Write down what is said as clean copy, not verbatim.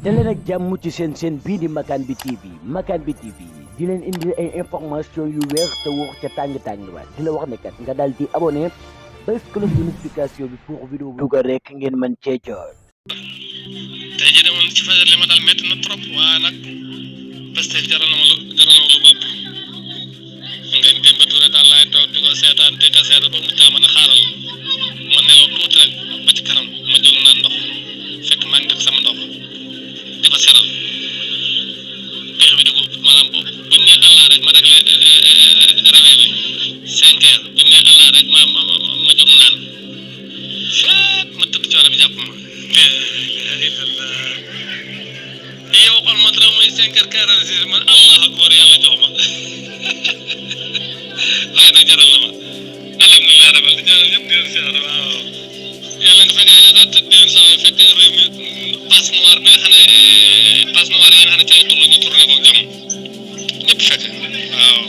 daleen ak jàmm ci seen bii di Makane bi TV Makane bi TV di leen indi ay information yu wér te wóor ca tàng ba di la wax ne kat nga daal di abonné bés cloche de notification bi pour vidéo bu dugal rek ngeen mën cee jot. tey jii de moom ci fajar li ma daal métti na trop waaye nag Pastef jaral na ma lu bopp ngeen Demba Touré daal laay toog di ko seetaan te ka seetaan ba mu taa ma ne xaaral ma nelaw tuuti rek ba ci kanam ma jóg naan ndox fekk maa ngi teg sama ndox di ko seral pexe bi dugub maanaam boobu buñ ne Allah rek ma réglé réveil bi 5 heures buñ ne Allah rek ma jóg naan ma tëdd coono bi jàpp ma yow xool ma dara muy 5h46 man Allah akbar yàlla jox ma waaye nag jaral na ma alhamdulilah rabbil di jaral ñëpp di leen seetlu waaw yàlla nga fekkee rat di leen saa fekk réew mi passe noire bi nga xam ne passe noire yi nga xam ne ci la toll ñu tourné ko jàmm ñëpp fekk waaw